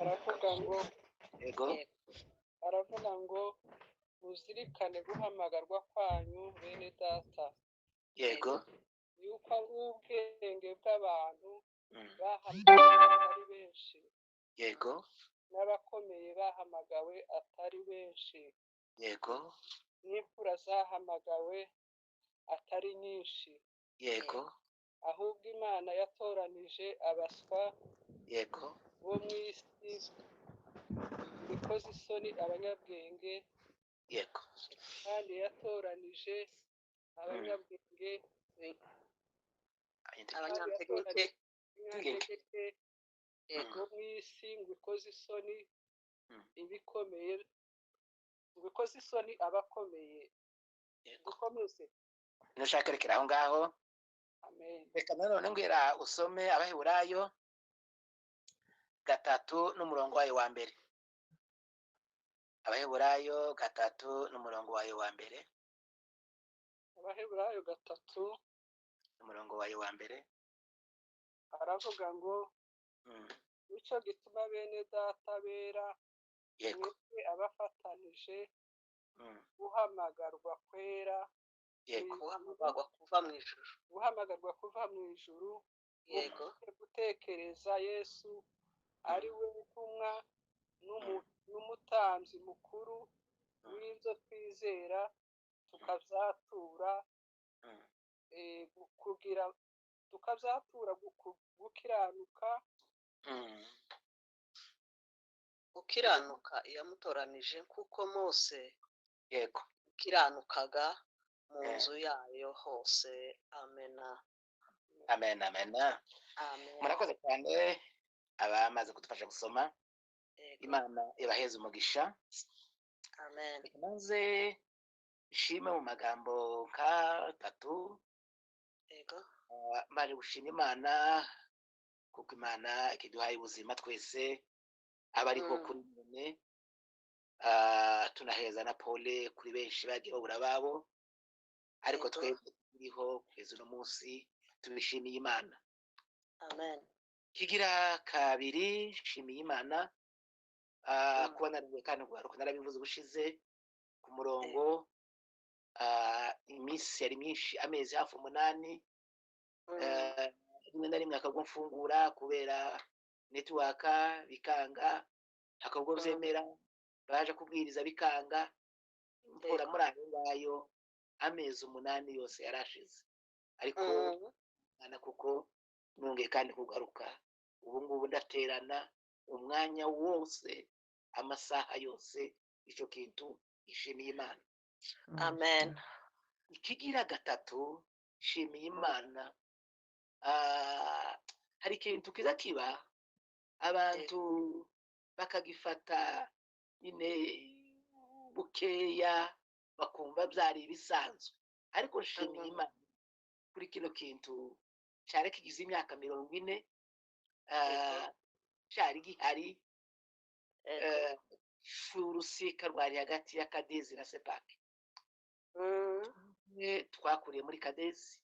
Aravuga ngo Yego. Aravuga ngo muzirikane guhamagarwa kwanyu, bene data, yuko ubwenge bw'abantu bahamagawe atari benshi, n'abakomeye bahamagawe atari benshi, n'imfura zahamagawe atari nyinshi, ahubwo Imana yatoranije abaswa bo mu isi, ikoze isoni abanyabwenge, kandi yatoranije abanyabwenge, Abanyatekinike. Abanyatekinike bo mu isi ngo ikoze isoni ibikomeye, ngo ikoze isoni abakomeye. Dukomeze. Nushaka rekera aho ngaho. Amen. Reka nanone mbwira usome Abaheburayo 3 n'umurongo wayo wa mbere. Abaheburayo 3 n'umurongo wayo wa mbere. Abaheburayo 3 n'umurongo wayo wa mbere. Aravuga ngo nicyo gituma bene data bera, mwebwe abafatanije guhamagarwa kwera, Guhamagarwa kuva mu ijuru. Guhamagarwa kuva mu ijuru, gutekereza Yesu ari we ntumwa n'umutambyi mukuru w'ibyo twizera, tukabyatura, kugira tukabyatura gukiranuka. Gukiranuka yamutoranije kuko Mose gukiranukaga mu nzu yayo hose. Amena. Amen, amen. Amen. Murakoze cyane abamaze kudufasha gusoma. Imana ibaheze umugisha. Amen. Maze nshime mu magambo nk'atatu. Maze gushima Imana kuko Imana ikiduhaye ubuzima twese abariko kuri none. Tunaheza na pole kuri benshi bagiye babura ababo, ariko twebwe turiho kugeza uno munsi tubishimiye Imana. Amen. Kigira kabiri, nshimiye Imana, kuba narabivuze kandi kugaruka narabivuze ubushize ku murongo. Iminsi yari myinshi, amezi hafi 8, rimwe na rimwe akabwo mfungura kubera network bikanga, akabwo byemera, baje kubwiriza bikanga, mpora muri ayo ngayo amezi 8 yose yarashize. Ariko Imana kuko nongeye kandi kugaruka ubu ngubu ndaterana umwanya wose, amasaha yose, icyo kintu ishimiye Imana. Amen. Ikigira gatatu, nshimiye Imana. Hari ikintu kiza kiba abantu bakagifata nyine bukeya, bakumva byari ibisanzwe, ariko nshimiye Imana kuri kino kintu cyari kigize imyaka 40, cyari gihari, urusika rwari hagati ya Kadezi na Sepake. Twakuriye muri Kadezi,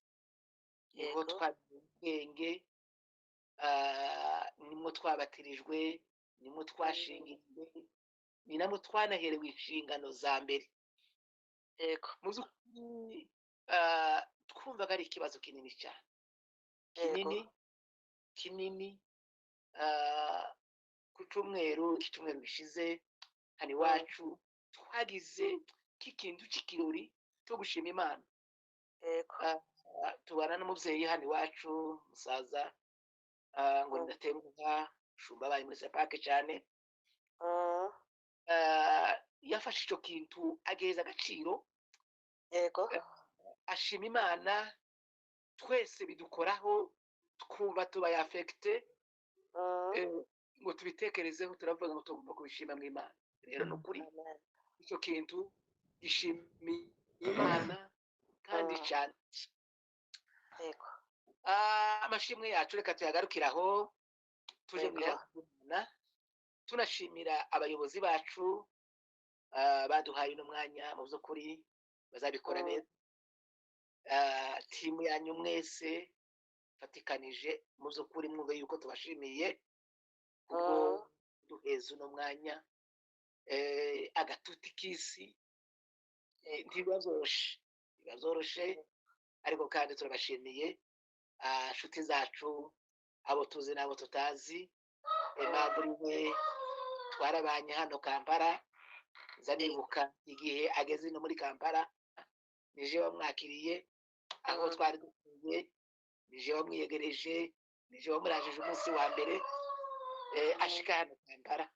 niho twagize ubwenge, nimwo twabatirijwe, nimwo twashingiwe, ni namwo twanaherewe inshingano za mbere. Mu by'ukuri, twumvaga ari ikibazo kinini cyane. Kinini, kinini, ku cyumweru, iki cyumweru gishize hano iwacu twagize k'ikintu cy'ikirori cyo gushima Imana. Tubana n'umubyeyi hano iwacu, musaza, ngo ndatenguha, shumba abaye muri Sepake cyane. Yafashe icyo kintu ageza agaciro. Ashima Imana, twese bidukoraho, twumva tubaye affecté. Ngo tubitekerezeho, turavuga ngo tugomba kubishima mu Imana. Rero ni ukuri, icyo kintu gishimiye Imana kandi cyane. Amashimwe yacu reka tuyagarukiraho, tuje mu ijambo ry'Imana, tunashimira abayobozi bacu, baduhaye uno mwanya, mu by'ukuri bazabikora neza. Timu yanyu mwese fatikanije, mu by'ukuri mwumve yuko tubashimiye, kuko Kuduheza uno mwanya, agatuti k'isi ntibiba byoroshe, ntibiba byoroshe, ariko kandi turabashimiye, nshuti zacu, abo tuzi n'abo tutazi. Aimable we twarabanye hano Kampala, nza nibuka igihe ageze no muri Kampala nije wamwakiriye aho twari dutuye, nije wamwiyegereje, nije wamurajije umunsi wa mbere ashika hano Kampala.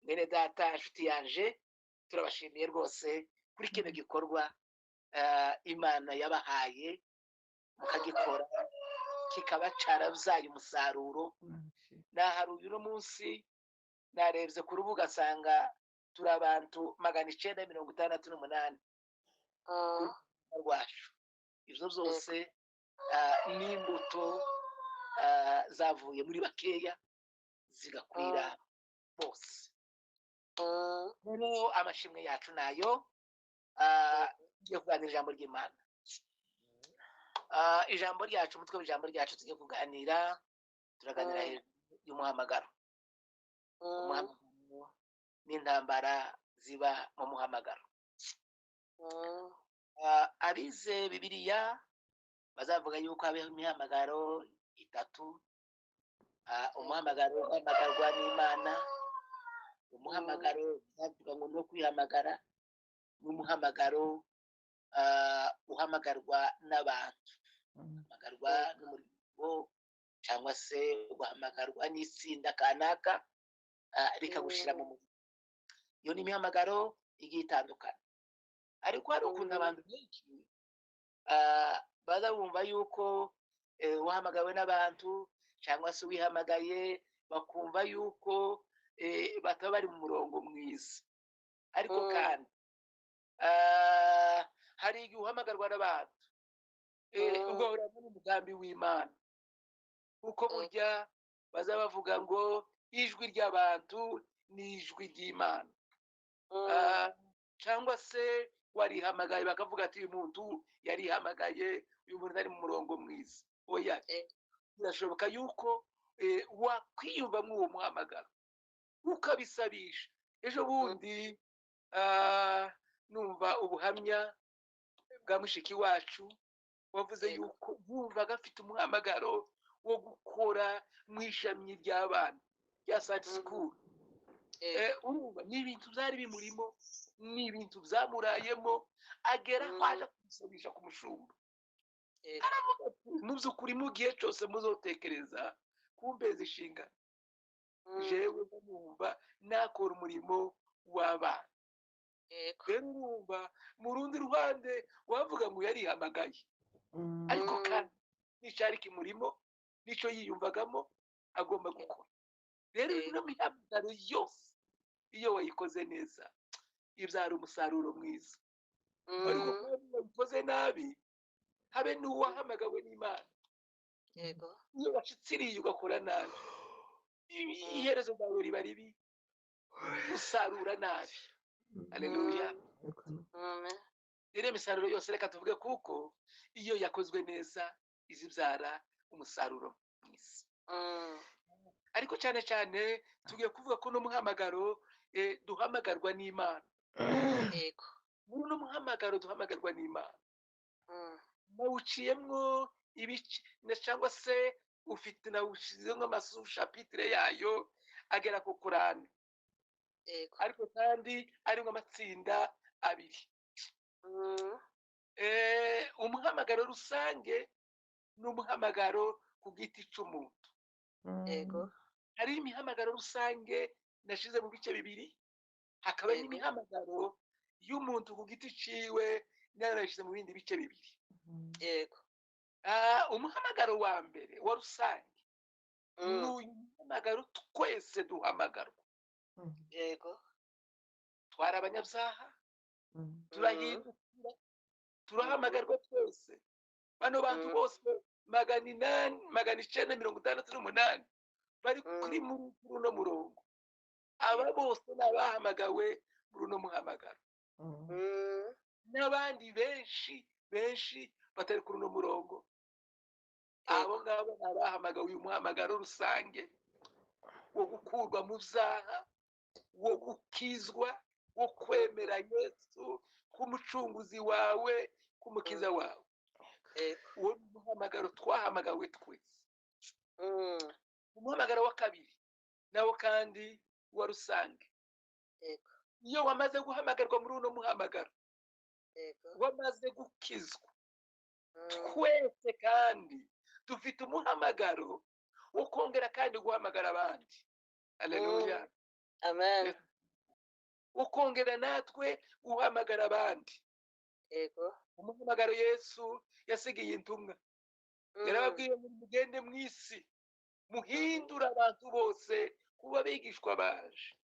Mwene data, nshuti yanje, turabashimiye rwose kuri kino gikorwa Imana yabahaye mukagikora kikaba carabyaye umusaruro. Nahari uyu munsi narebye ku rubuga asanga turi abantu 968 rwacu. Ibyo byose ni imbuto zavuye muri bakeya zigakwira bose. Rero amashimwe yacu nayo tugiye kuganira ijambo ry'Imana. Ijambo ryacu, umutwe w'ijambo ryacu tugiye kuganira, turaganira hejuru y'umuhamagaro, umuhamagaro n'intambara ziba mu muhamagaro. Abize Bibiliya bazavuga yuko habaho imihamagaro itatu: umuhamagaro uhamagarwa n'Imana, umuhamagaro bavuga ngo no kwihamagara, n'umuhamagaro uhamagarwa n'abantu, uhamagarwa n'umuryango cyangwa se ugahamagarwa n'itsinda kanaka rikagushyira mu murimo. Iyo ni imihamagaro igiye itandukana, ariko hari ukuntu abantu benshi baza bumva yuko wahamagawe n'abantu cyangwa se wihamagaye, bakumva yuko bataba bari mu murongo mwiza. Ariko kandi hari igihe uhamagarwa n'abantu ugahura n'umugambi w'Imana, kuko burya baza bavuga ngo ijwi ry'abantu ni ijwi ry'Imana, cyangwa se warihamagaye bakavuga ati uyu muntu yarihamagaye, uyu muntu ari mu murongo mwiza. Oya, birashoboka yuko wakwiyumvamo uwo muhamagaro ukabisabisha. Ejo bundi numva ubuhamya bwa mushiki wacu wavuze yuko bumvaga afite umuhamagaro wo gukora mu ishami ry'abana rya Sunday school. Urumva ni ibintu byari bimurimo, ni ibintu byamurayemo, agera aho aje kubisabisha ku mushumba. Aravuga ati mu by'ukuri mu gihe cyose muzotekereza kumbeza inshingano, jewe numva nakora umurimo w'abana. Rero urumva mu rundi ruhande wavuga ngo yarihamagaye, ariko kandi n'icyari kimurimo n'icyo yiyumvagamo agomba gukora. Rero ino mihamagaro yose iyo wayikoze neza ibyara umusaruro mwiza, ariko kandi wayikoze nabi habe n'uwahamagawe n'Imana, iyo wacitsiriye ugakora nabi, iherezo ryawe riba ribi, usarura nabi. Haleluya. Rero imisaruro yose reka tuvuge kuko iyo yakozwe neza izibyara umusaruro mwiza. Ariko cyane cyane tugiye kuvuga ko n'umuhamagaro duhamagarwa n'Imana. Muri uno muhamagaro duhamagarwa n'Imana nawuciyemwo ibice cyangwa se ufite nawushizemo amasushapitire yayo agera ku kurane, ariko kandi arimo amatsinda abiri. Umuhamagaro rusange n'umuhamagaro ku giti cy'umuntu. Hari imihamagaro rusange nashize mu bice bibiri, hakaba n'imihamagaro y'umuntu ku giti ciwe nayo nashyize mu bindi bice bibiri. Umuhamagaro wa mbere wa rusange ni uyu muhamagaro twese duhamagarwa. Twari abanyabyaha, turahindukira, turahamagarwa twese. Bano bantu bose 800 968 bari kuri muri uno murongo, aba bose ni abahamagawe muri uno muhamagaro, n'abandi benshi benshi batari kuri uno murongo. Abo ngabo ni abahamagawe uyu muhamagaro rusange. wo gukurwa mu byaha, wo gukizwa, wo kwemera Yesu k'umucunguzi wawe, k'umukiza wawe. Uwo ni umuhamagaro twahamagawe twese. Umuhamagaro wa kabiri nawo kandi wa rusange, iyo wamaze guhamagarwa muri uno muhamagaro, wamaze gukizwa, twese kandi dufite umuhamagaro wo kongera kandi guhamagara abandi. Haleluya. Amen. Wo kongera natwe guhamagara abandi. Umuhamagaro Yesu yasigiye intumwa, yarababwiye ngo mugende mu isi muhindure abantu bose kuba abigishwa baje.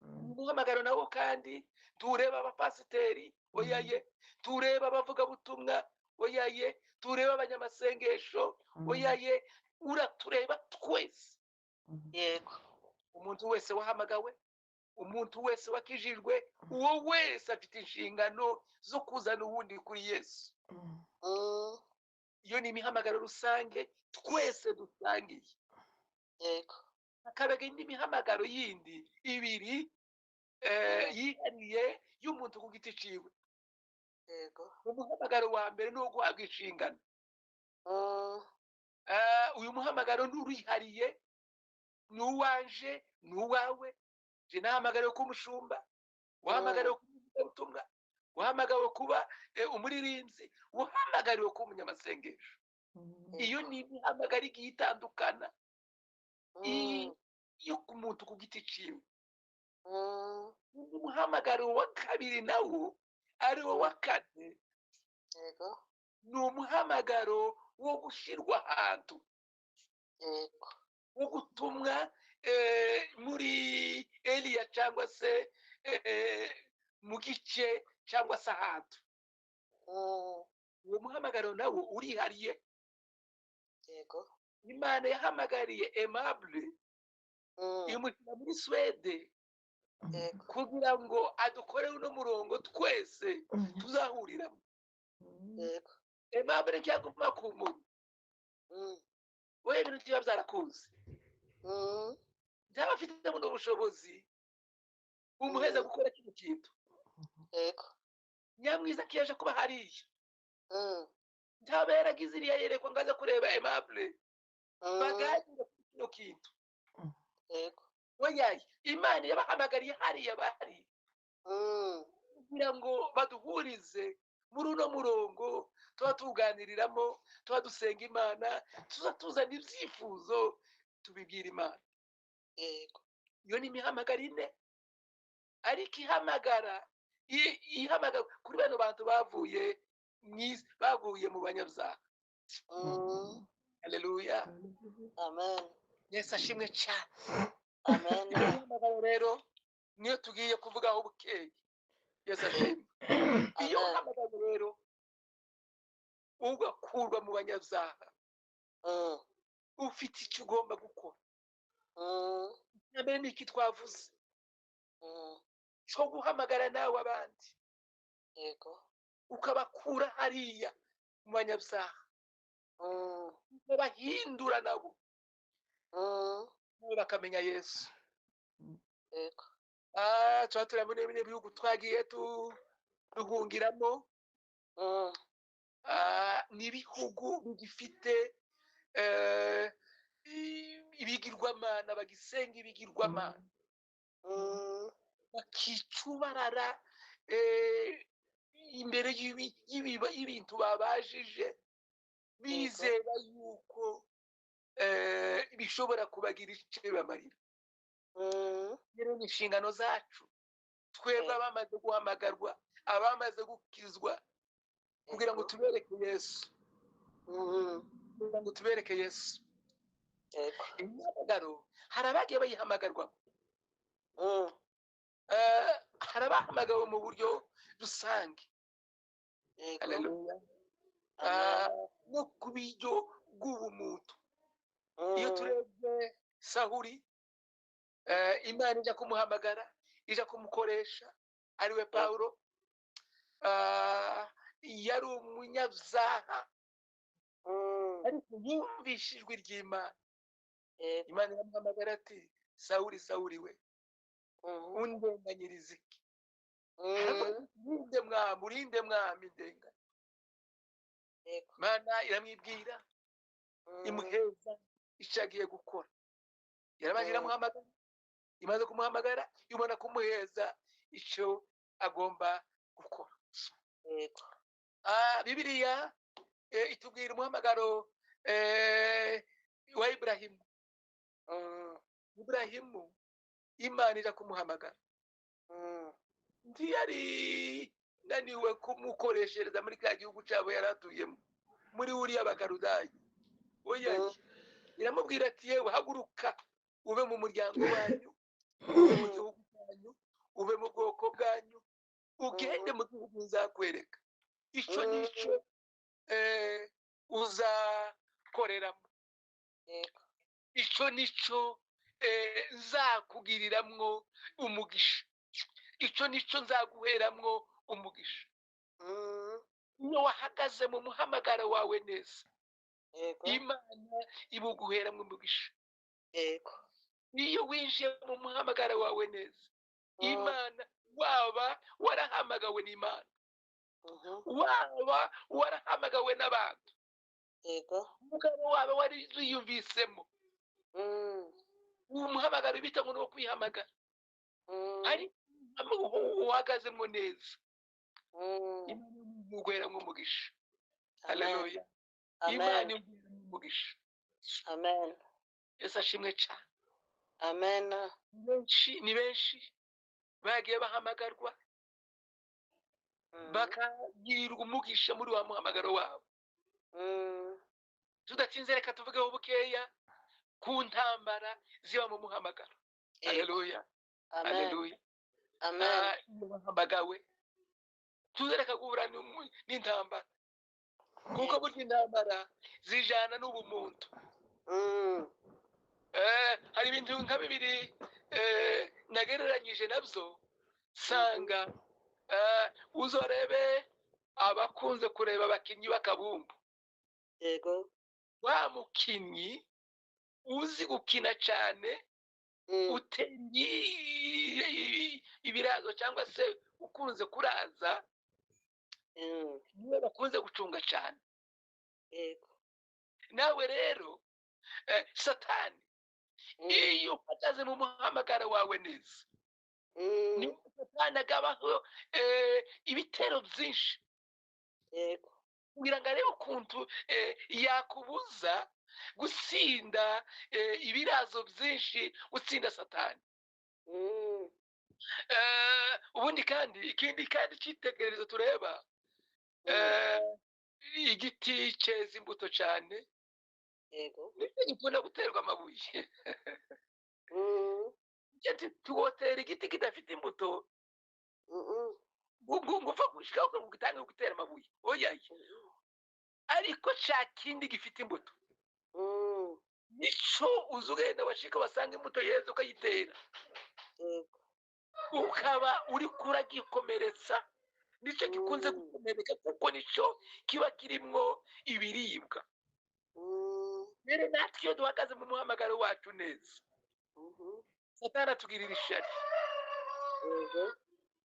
Umuhamagaro nawo kandi tureba abapasiteri, oyaye, tureba abavugabutumwa, oyaye, tureba abanyamasengesho, oyaye, uratureba twese. Umuntu wese wahamagawe, umuntu wese wakijijwe, uwo wese afite inshingano zo kuzana uwundi kuri Yesu. Iyo ni imihamagaro rusange twese dusangiye. Hakabaga indi mihamagaro yindi ibiri yihariye y'umuntu ku giti ciwe. Umuhamagaro wa mbere ni uwo guhabwa inshingano. Uyu muhamagaro ni urihariye, ni uwanje, ni uwawe. Je nahamagariwe kuba umushumba, wahamagariwe kuba umuvugabutumwa, wahamagariwe kuba umuririmbyi, wahamagariwe kuba umunyamasengesho. Iyo ni imihamagaro igiye itandukana yo ku muntu ku giti ciwe. Undi muhamagaro wa kabiri nawo ari wo wa kane, ni umuhamagaro wo gushyirwa ahantu, wo gutumwa muri Eliya cyangwa se mu gice cyangwa se ahantu. Uwo muhamagaro nawo urihariye. Imana yahamagariye Aimable imushyira muri Swede kugira ngo adukorere uno murongo twese tuzahuriramo. Aimable ntiyaguma ku muntu we, ibintu biba byarakunze, byaba afite buno bushobozi bumuheza gukora kino kintu. Nyamwiza kiyaje kuba hariya, ntaba yaragize iriya yerekwa ngo aze kureba Aimable baganire kuri kino kintu. Oyaye, Imana yabahamagariye hariya bari kugira ngo baduhurize muri uno murongo tuba tuganiriramo, tuba dusenga Imana, tuza tuzana ibyifuzo tubibwira Imana. Iyo ni imihamagaro ine, ariko ihamagara ihamagara kuri bano bantu bavuye bavuye mu banyabyaha. Haleluya. Amen. Yesu ashimwe cyane. Amen. Imihamagaro rero niyo tugiye kuvugaho bukeye. Yesu ashimwe. Iyo muhamagaro rero ugakurwa mu banyabyaha, ufite icyo ugomba gukora. Mbere ni iki twavuze cyo guhamagara nawe abandi, ukabakura hariya mu banyabyaha, ukabahindura nabo, nabo bakamenya Yesu. Tuba turi muri bino bihugu twagiye duhungiramo, ni ibihugu bigifite ibigirwamana, bagisenga ibigirwamana, bakicubarara imbere y'ibintu babajije, bizera yuko bishobora kubagira icyo bibamarira. Rero ni inshingano zacu twebwe abamaze guhamagarwa, abamaze gukizwa, kugira ngo tubereke Yesu, kugira ngo tubereke Yesu. Imihamagaro hari abagiye bayihamagarwamo, hari abahamagawe mu buryo rusange. Haleluya. No ku buryo bw'ubumuntu. Iyo turebye Sahuri, Imana ijya kumuhamagara, ijya kumukoresha, ariwe Pawulo, yari umunyabyaha, ariko yumvise ijwi ry'Imana. Yego. Imana iramuhamagara ati: "Sawuli, Sawuli we, undenganyiriza iki?" Aravuga ati: "Urinde Mwami, urinde Mwami ndenga?" Imana iramwibwira, imuheza icyo agiye gukora. Yarabanje iramuhamagara, imaze kumuhamagara ibona kumuheza icyo agomba gukora. Bibiliya itubwira umuhamagaro wa Iburahimu. Iburahimu Imana ija kumuhamagara, ntiyari naniwe kumukoreshereza muri ka gihugu cyabo yari atuyemo, muri uriya Bakarudayi. Oya, iramubwira ati: "Yewe, haguruka ube mu muryango wanyu, ube mu gihugu cyanyu, ube mu bwoko bwanyu, ugende mu gihugu nzakwereka. Icyo nicyo uzakoreramo, icyo nicyo nzakugiriramwo umugisha, icyo nicyo nzaguheramwo umugisha." Iyo wahagaze mu muhamagaro wawe neza, Imana ibuguheramwo umugisha. Iyo winjiye mu muhamagaro wawe neza, Imana, waba warahamagawe n'Imana, waba warahamagawe n'abantu, umugabo waba wariyumvisemo umuhamagaro bita ngo ni uwo kwihamagara, ariko uhagazemo neza, Imana imuguheramwo umugisha. Haleluya! Imana imuguheramwo umugisha. Amen. Yesu ashimwe cyane. Amen. Benshi ni benshi bagiye bahamagarwa, bakagirirwa umugisha muri wa muhamagaro wabo. Tudatinze, reka tuvugeho bukeya ku ntambara ziba mu muhamagaro. Haleluya! Amen. Haleluya! Amen. Iyo wahamagawe, tuzereka guhura n'intambara, kuko burya intambara zijana n'ubumuntu. Hari ibintu nka bibiri nagereranyije nabyo sanga. Uzorebe abakunze kureba abakinnyi b'akabumbu, wa mukinnyi uzi gukina cyane, utera ibirazo cyangwa se ukunze kuraza, niwe bakunze gucunga cyane. Nawe rero, Satani, iyo uhagaze mu muhamagaro wawe neza, niyo Satani agabaho ibitero byinshi kugira ngo arebe ukuntu yakubuza gutsinda ibirazo byinshi, gutsinda Satani. Ubundi kandi ikindi kandi cyitegererezo tureba, igiti cyeza imbuto cyane nicyo gikunda guterwa amabuye. Tuwotera igiti kidafite imbuto ngo upfa gushikaho ngo utange gutera amabuye? Oya, ariko cya kindi gifite imbuto nico uza ugenda washika wasanga imbuto yeze ukayitera, ukaba uri kuragikomeretsa. Nicyo gikunze gukomereka kuko nicyo kiba kirimwo ibiribwa. Rero natwe iyo duhagaze mu muhamagaro wacu neza, Satani atugirira ishari.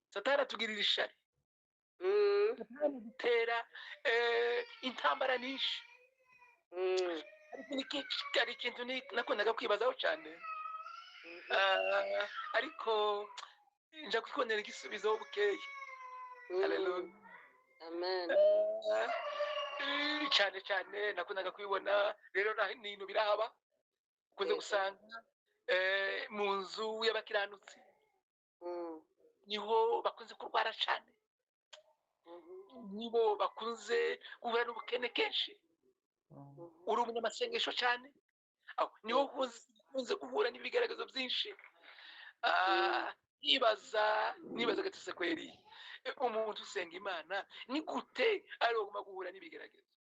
Satani atugirira ishari. Satani adutera intambara nyinshi. Ariko hari ikintu nakundaga kwibazaho cyane, ariko nja kwikondera igisubizo bukeya. Haleluya! Amen. Cyane cyane nakundaga kubibona rero n'ibintu birahaba, ukunze gusanga mu nzu y'abakiranutsi niho bakunze kurwara cyane, nibo bakunze guhura n'ubukene kenshi. Uri umunyamasengesho cyane, aho niho ukunze guhura n'ibigaragazo byinshi. Nibaza, nibaza gatese kweri, umuntu usenga Imana ni gute ari uguma guhura n'ibigaragazo?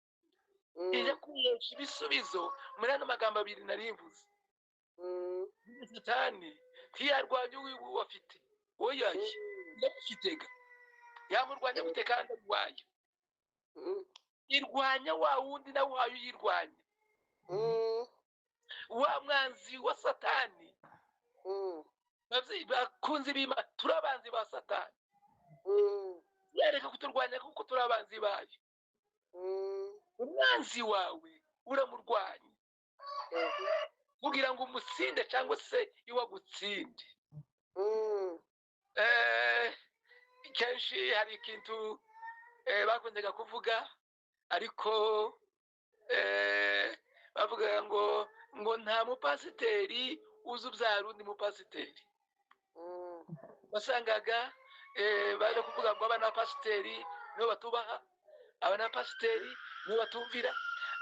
Ija kuhesha ibisubizo muri ano magambo abiri nari mvuze. Satani ntiyarwanya uwiwe afite, oya, ndamufitega yamurwanya gute kandi ari uwayo? Irwanya wa wundi nawe uhaye uyirwanya. Wa mwanzi wa Satani, bakunzi b'Imana, turi abanzi ba Satani. Yareka kuturwanya kuko turi abanzi bayo. Umwanzi wawe uramurwanya kugira ngo umutsinde cyangwa se iwe agutsinde. Kenshi hari ikintu bakundaga kuvuga, ariko bavugaga ngo nta mupasiteri uzi ubyara undi mupasiteri. Wasangaga baje kuvuga ngo abana b'abapasiteri nibo batubaha, abana b'abapasiteri nibo batumvira,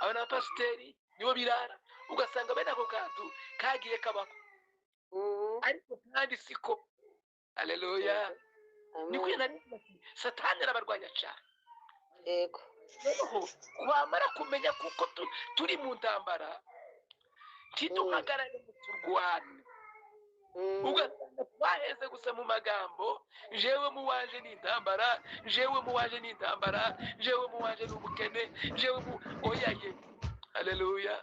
abana b'abapasiteri nibo birara. Ugasanga bene ako kantu kagiye kabaho, ariko kandi siko. Haleluya. Niko Satani arabarwanya cyane. Yego. Noneho wamara kumenya kuko turi mu ntambara, ntiduhagarare ngo turwane, ugasanga twaheze gusa mu magambo: jewe mu wanje ni intambara, jewe mu wanje ni intambara, jewe mu wanje ni ubukene, jewe mu oya ye. Haleluya.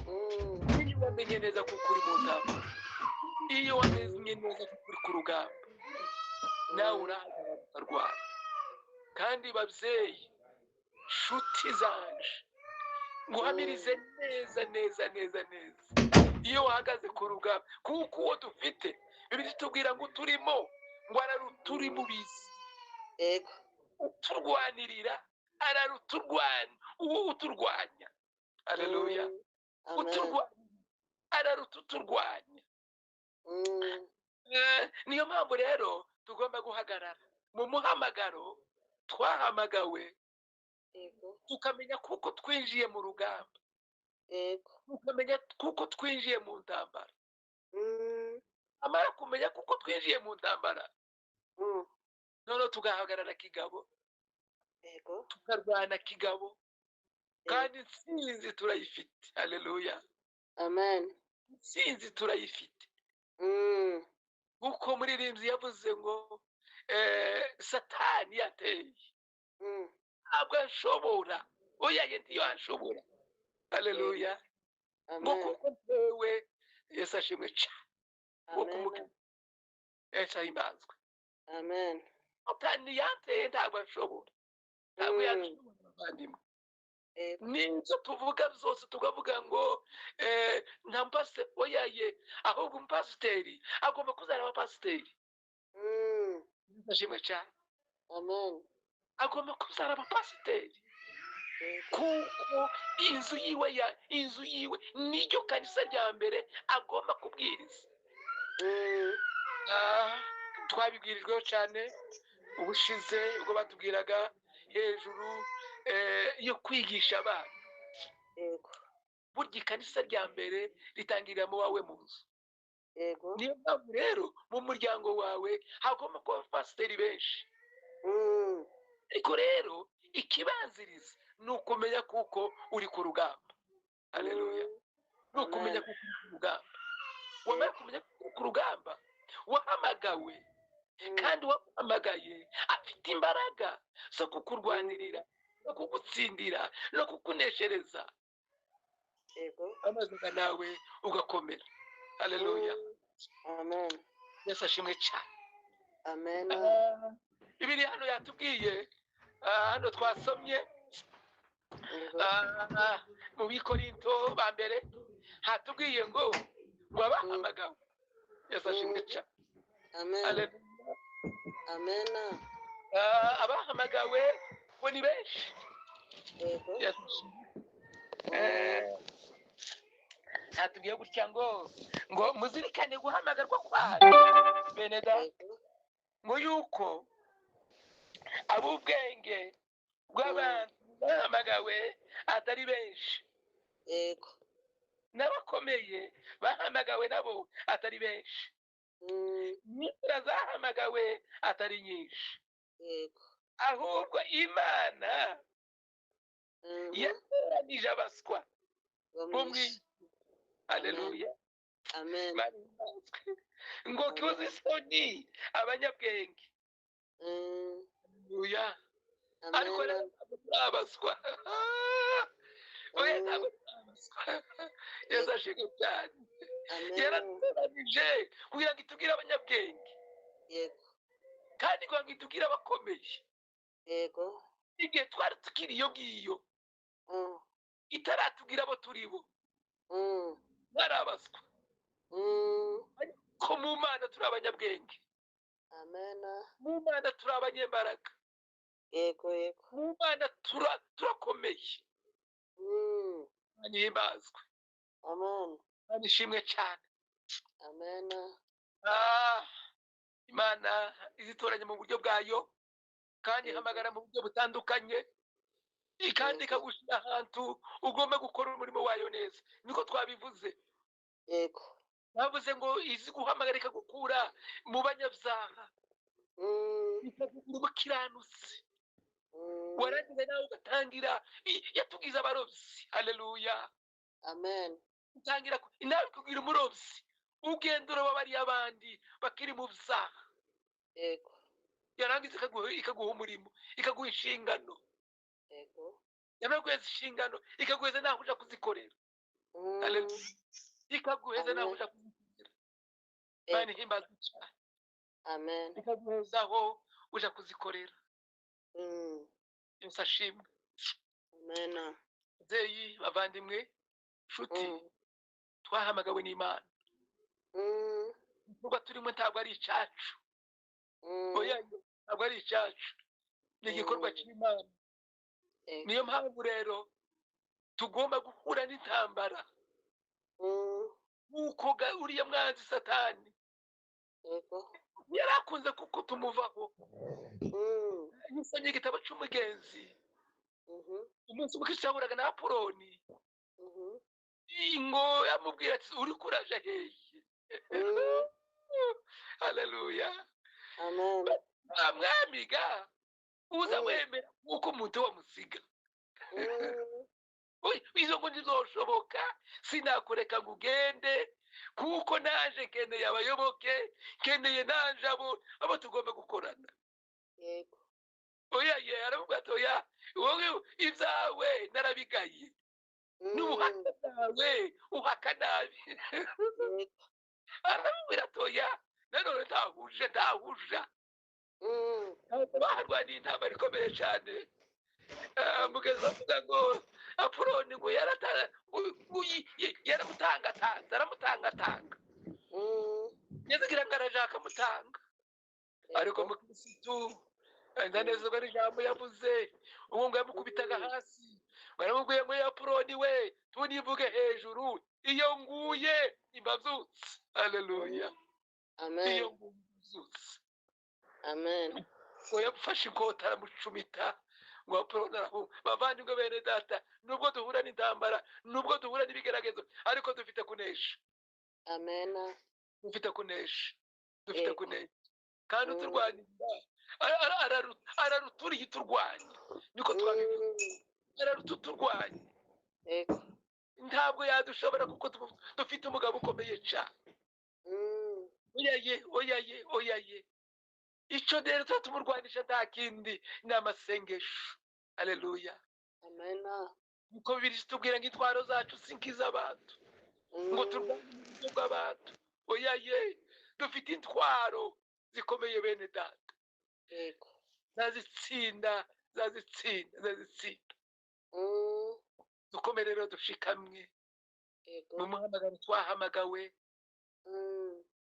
Iyo wamenye neza kuko uri mu ntambara, iyo wamenye neza kuko uri ku rugamba, nawe urahagarara ukarwana. Kandi babyeyi, nshuti zanje, nguhamirize neza neza neza neza, iyo wahagaze ku rugamba, kuko uwo dufite, Bibiliya itubwira ngo turimo ngo araruturi mu bisi. Yego. Uturwanirira araruturwana, uwo uturwanya. Haleluya. Amen. Uturwanya ararututurwanya. Niyo mpamvu rero tugomba guhagarara mu muhamagaro twahamagawe, Yego. tukamenya kuko twinjiye mu rugamba, Yego. tukamenya kuko twinjiye mu ntambara. Amara kumenya kuko twinjiye mu ntambara, noneho tugahagarara kigabo, Yego. tukarwana kigabo, kandi intsinzi turayifite. Haleluya. Amen. Intsinzi turayifite, nkuko muririmbyi yavuze ngo Satani yateye, ntabwo ashobora, oya ye ntiyo ashobora. Haleluya. Ngo Amen. kuko ntewe. Yesu ashimwe cyane. Ngo Amen. kumuka Yesu ahimbazwe. Amen. Satani yateye, ntabwo ashobora, ntabwo yashobora, bavandimwe. Yego. N'ibyo tuvuga byose, tukavuga ngo nta mupasiteri, oya ye, ahubwo umupasiteri agomba kuzana abapasiteri. Yesu ashimwe cyane. Amen. Agomba kuzana abapasiteri, Yego. kuko inzu yiwe ya inzu yiwe niryo kanisa rya mbere agomba kubwiriza. Twabibwirijweho cyane ubushize ubwo batubwiraga hejuru yo kwigisha abana. Yego. Burya ikanisa rya mbere ritangirira mu wawe mu nzu. Yego. Niyo mpamvu rero mu muryango wawe hagomba kuba abapasiteri benshi. Ariko rero ikibanziriza ni ukumenya kuko uri ku rugamba. Haleluya. Ni ukumenya Amen. kuko uri ku rugamba. Wamara kumenya kuko uri ku rugamba, wahamagawe, kandi uwaguhamagaye afite imbaraga zo kukurwanirira no kugutsindira no kukuneshereza, Yego. amaze nawe ugakomera. Haleluya. Amen. Yesu ashimwe cyane. Amen. Bibiliya hano yatubwiye, hano twasomye, Yego. Mu Bikorinto ba mbere hatubwiye ngo abahamagawe. Yesu ashimwe cyane. Amen. Haleluya. Amen. Abahamagawe ngo ni benshi. Yego. Yesu ashimwe. Hatubwiye gutya ngo muzirikane guhamagarwa kwayo, bene data, Yego. ngo yuko ab'ubwenge bw'abantu bahamagawe atari benshi, Yego. n'abakomeye bahamagawe nabo atari benshi, n'inzira zahamagawe atari nyinshi, Yego. ahubwo Imana yatoranije abaswa Bo bo mu mu isi. isi. Haleluya. Amen. Imana ihimbazwe. Ngo kuze isoni abanyabwenge. Haleluya. Ariko Amen. rero ntabwo turi abaswa, oya, ntabwo turi abaswa. abaswa. Yesu ashimwe cyane. Amen. Yaratoranije kugira ngo itubwire abanyabwenge, kandi kugira ngo itubwire abakomeye. Igihe twari tukiri iyo ngiyo, itaratubwira abo turi bo, bari abaswa, ko mu Mana turi abanyabwenge. Amen. Mu Mana turi abanyembaraga. Yego, yego. Mu Mana turakomeye. Imana ihimbazwe. Amen. Imana ishimwe cyane. Amen. Ah, Imana izitoranya mu buryo bwayo, kandi ihamagara mu buryo butandukanye, kandi ikagushyira ahantu ugomba gukora umurimo wayo neza. Niko twabivuze. Bavuze ngo izi guhamagara ikagukura mu banyabyaha, ikagukura umukiranutsi, warangiza nawe ugatangira yatugize abarobyi. Haleluya. Amen. Utangira nawe kugira umurobyi, ugenda uroba bariya abandi bakiri mu byaha. Yarangiza ikaguha umurimo, ikaguha inshingano. Yamara guheza inshingano, ikaguheza naho uja kuzikorera. Haleluya. Ikaguheza naho uja kuzikorera. Imana ihimbazwe cyane. Amen. Ikaguheza aho uja kuzikorera. Yesu ashimwe. Amen. Babyeyi, bavandimwe, nshuti, twahamagawe n'Imana. Igikorwa turimo ntabwo ari icyacu. Oya, ntabwo ari icyacu, ni igikorwa cy'Imana. Niyo mpamvu rero tugomba guhura n'intambara, nk'uko uriya mwanzi Satani yari akunze kuko tumuvaho. Iyo usomye igitabo cy'Umugenzi, umunsi umwe Kristo yahuraga na Apoloni, ngo yamubwira ati uri kuraja hehe? Haleluya. Amen. Nta mwami ga uza wemera nk'uko umuntu wamusiga. Izo ngo ntizoshoboka, sinakureka ngo ugende, kuko naje nkeneye abayoboke, nkeneye naje abo tugomba gukorana. Oya ye, aravuga ati oya, wowe ibyawe narabigaye, n'ubuhaka bwawe uhaka nabi. Aramubwira ati oya, nanone ntahuje, ntahuja. Baharwaniye intambara ikomeye cyane. Mugezi avuga ngo Apoloni ngo yaramutangatanze, aramutangatanga. Yazigira ngo araja akamutanga. Ariko mukirisitu ndanezerwa n'ijambo yavuze, ubu ngo yamukubitaga hasi, baramubwiye ngo Apoloni we, tunivuge hejuru, iyo nguye imbabyutse. Haleluya. Amen. Iyo nguye imbabyutse. Amen. Ngo yamufashe inkota aramucumita, ngo Apoloni arahunga. Bavandimwe bene data, nubwo duhura n'intambara, nubwo duhura n'ibigeragezo, ariko dufite kunesha. Amen. Dufite kunesha. Dufite kunesha. Kandi uturwanira araruturiye iturwanya. Niko twabivuze. Ararututurwanya. Ntabwo yadushobora kuko dufite umugabo ukomeye cyane. Oya ye, oya ye, oya ye. Icyo rero tuba tumurwanisha nta kindi, ni amasengesho. Haleluya. Amen. Niko Bibiliya itubwira ngo intwaro zacu si nk'iz'abantu, ngo turwanye uburyo bw'abantu. Oya ye, dufite intwaro zikomeye bene data. Zazitsinda, zazitsinda, zazitsinda. Dukomere rero dushikamwe. Mu muhamagaro twahamagawe,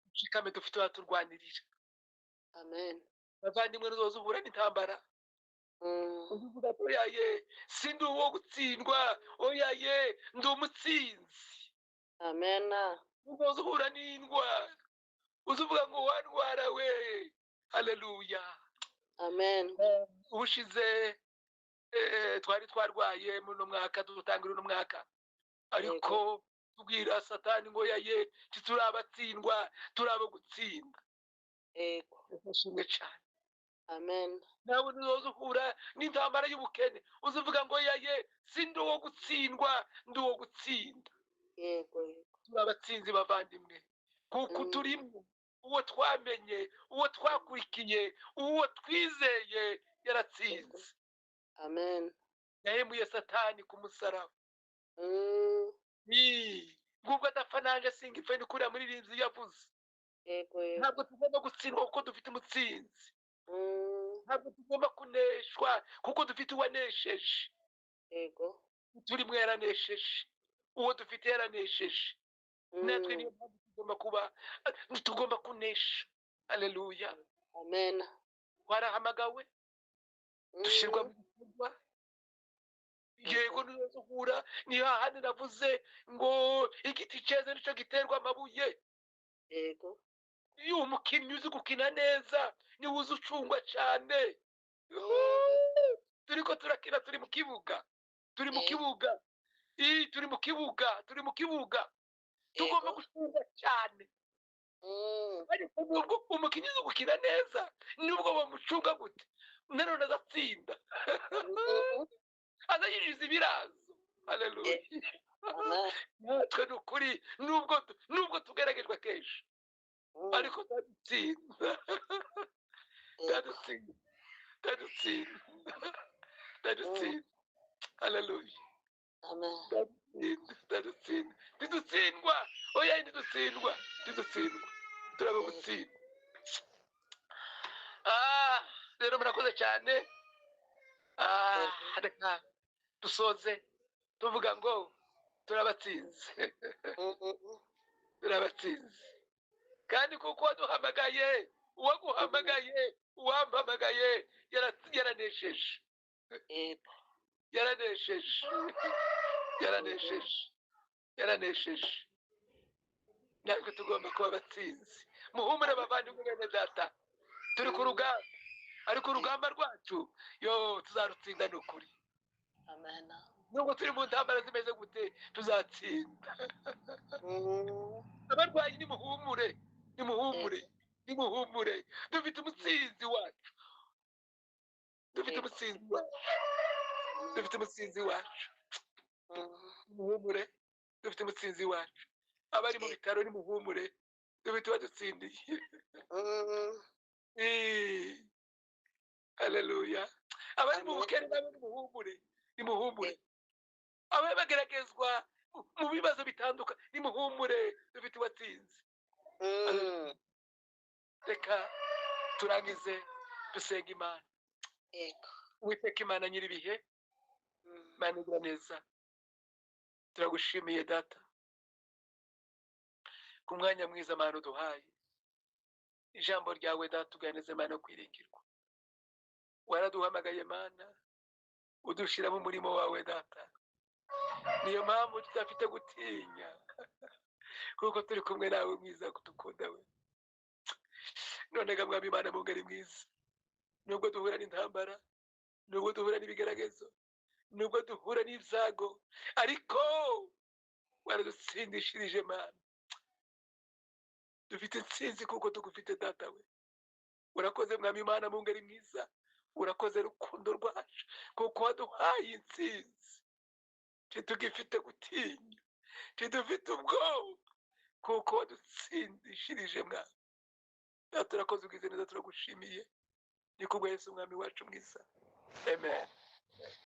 dushikame, dufite abaturwanirira. Amen. Bavandimwe, nuzoza uhura n'intambara, uvuga ati oya ye, si ndi uwo gutsindwa, oya ye, ndi umutsinzi. Amen. Uzoza uhura n'indwara, uzuvuga ngo wandwara we. Haleluya. Amen. Ubushize twari twarwaye muri uno mwaka, dutangira uno mwaka, ariko tubwira Satani ngo oya ye, ntiturabatsindwa, turaba gutsinda. Ndashimwe cyane. Amen. Nawe nuzoza uhura n'intambara y'ubukene, uzuvuga ngo oya ye, si ndi uwo gutsindwa, ndi uwo gutsinda. Turabatsinzi bavandimwe, kuko turimo uwo twamenye, uwo twakurikiye, uwo twizeye yaratsinze. Amen. Yahemuye Satani ku musaraba. Ngubwo adapfa nanjye singipfe, ni kuriya muririmbyi yavuze. Yego, yego. Ntabwo tugomba gutsindwa kuko dufite umutsinzi. Ntabwo tugomba kuneshwa kuko dufite uwanesheje. Turimo yaranesheje, uwo dufite yaranesheje, natwe niyo mpamvu tugomba kuba, tugomba kunesha. Haleluya. Amen. Warahamagawe, dushyirwa mu bikorwa. Yego, nuhura ni hahandi navuze ngo igiti cyeze nicyo giterwa amabuye. Iyo umukinnyi uzi gukina neza niwe uzi ucungwa cyane. Turiko turakina, turi mu kibuga, turi mu kibuga. Ii, turi mu kibuga, turi mu kibuga, tugomba gucunga cyane. Ariko nubwo umukinnyi uzi gukina neza, nubwo bamucunga gute, nanone azatsinda, azayinjiza ibirazo. Haleluya. Amen. Natwe ni ukuri, nubwo tugeragejwe kenshi, ariko tadutsinda, tadutsinda, tadutsinda, tadutsinda. Haleluya. Amen. Tadutsinda, tadutsinda, ntidutsindwa. Oya, ntidutsindwa, ntidutsindwa, turaba gutsinda. Ah, rero murakoze cyane. Ah, reka dusoze tuvuga ngo turabatsinze. Turabatsinze kandi kuko waduhamagaye, uwaguhamagaye, uwampamagaye yaranesheje. Yaranesheje, yaranesheje, yaranesheje. Natwe tugomba kuba abatsinzi. Muhumure abavandimwe, bene data, turi ku rugamba, ariko urugamba rwacu yo tuzarutsinda, ni ukuri. Amen. Nubwo turi mu ntambara zimeze gute, tuzatsinda. Abarwayi nimuhumure, nimuhumure, nimuhumure, dufite umutsinzi wacu, dufite umutsinzi wacu, dufite umutsinzi wacu. Nimuhumure, dufite umutsinzi wacu. Abari mu bitaro nimuhumure, dufite uwadutsindiye. Haleluya. Abari mu Amen. bukene nabo nimuhumure, nimuhumure. Abari bageragezwa mu bibazo bitandukanye nimuhumure, dufite uwatsinze. Reka turangize dusenga Imana. Uwiteka Imana nyir'ibihe, Imana igira neza, turagushimiye Data ku mwanya mwiza Mana uduhaye. Ijambo ryawe Data uganeze, Mana kwiringirwa, waraduhamagaye Mana, udushyira mu murimo wawe Data. Niyo mpamvu tudafite gutinya kuko turi kumwe nawe mwiza kudukunda we. None ga Mwami Imana mugari mwiza, nubwo duhura n'intambara, nubwo duhura n'ibigeragezo, nubwo duhura n'ibyago, ariko waradutsindishirije Mana. Dufite intsinzi kuko tugufite Data we. Urakoze Mwami Imana mungari mwiza, urakoze rukundo rwacu kuko waduhaye intsinzi. Ntitugifite gutinya, ntidufite ubwoba kuko wadutsindishirije Mwami Data. Urakoze, ugize neza, turagushimiye. Ni kubwa Yesu Umwami wacu mwiza, amen.